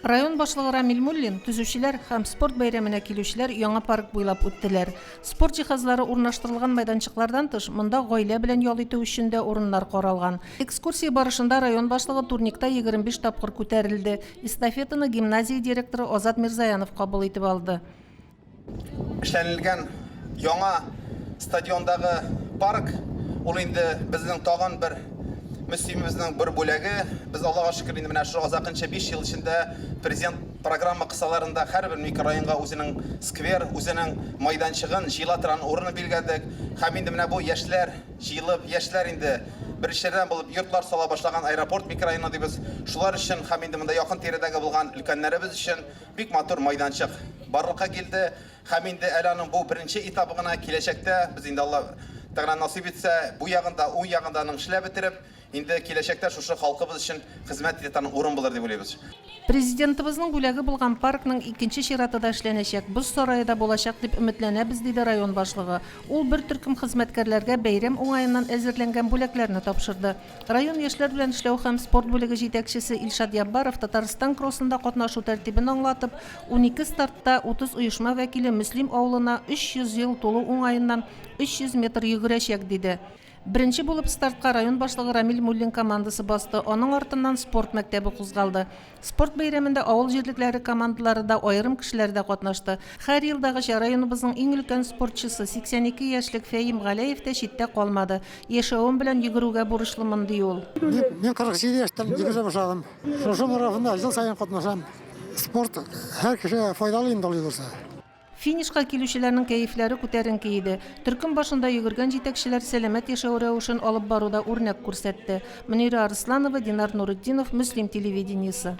Район башлыгы Рамил Муллин, төзүчеләр һәм спорт бәйрәменә килүчеләр яңа парк буйлап үттеләр. Спорт җиһазлары урнаштырылган мәйданчыклардан тыш, монда гаилә белән ял итү өчен дә урыннар каралган. Экскурсия барышында район башлыгы турникта 25 тапкыр күтәрелде. Эстафетаны гимназия директоры Азат Мирзаянов кабул итеп алды. Эшләнелгән яңа стадиондагы парк, ул инде безнең тагын бер Мөслимебезнең бер бүләге. Без Аллага шөкер, инде менә шушы азакынчы 5 ел эчендә президент программа кысаларында һәрбер микрорайонга үзенең сквер, үзенең майданчыгын, җыела торган урыны билгеләдек. Һәм инде менә бу яшьләр җыелып, яшьләр инде беренчеләрдән булып йортлар сала башлаган аэропорт микрорайоны дибез. Шулар өчен һәм инде монда якын тирәдәге булган өлкәннәребез өчен Бик матур майданчык барлыкка килде. Һәм инде әле аның бу беренче этабы гына, киләчәктә без инде Алла Тәгалә насыйп итсә, бу ягын да, уң ягын да аның эшләп бетереп, инде киләчәктә шушы халкыбыз өчен хезмәт итә торган урын булыр дип уйлыйбыз. Президентыбызның бүләге булган паркның икенче чираты да эшләнәчәк, боз сарае да булачак дип өметләнәбез, диде район башлыгы. Ул бер төркем хезмәткәрләргә бәйрәм уңаеннан әзерләнгән бүләкләрне тапшырды. Район яшьләр белән эшләү һәм спорт бүлеге җитәкчесе Илшат Яббаров Татарстан кроссында катнашу тәртибен аңлатып, 12 стартта 30 оешма вәкиле Мөслим авылына 300 ел тулу уңаеннан 300 метр йөгерәчәк, диде. Беренче булып стартка район башлыгы Рамил Муллин командасы басты, аның артыннан спорт мәктәбе кузгалды. Спорт бәйрәмендә авыл җирлекләре командалары да, аерым кешеләр дә катнашты. Һәр елдагыча, районыбызның иң өлкән спортчысы, 82 яшьлек Фәим Галәев тә читтә калмады. Яшәвем белән йөгерүгә бурычлымын, ди ул. Мин 47 яшьтән йөгерә башладым. Шушы марафонда ел саен катнашам. Спорт һәр кешегә файдалы инде алай булса. Финишка килүчеләрнең кәефләре күтәренке иде. Төркем башында йөгергән җитәкчеләр сәламәт яшәү рәвешен алып баруда үрнәк күрсәтте. Мөнирә Арсланова, Динар Нуретдинов, Мөслим телевидениесе.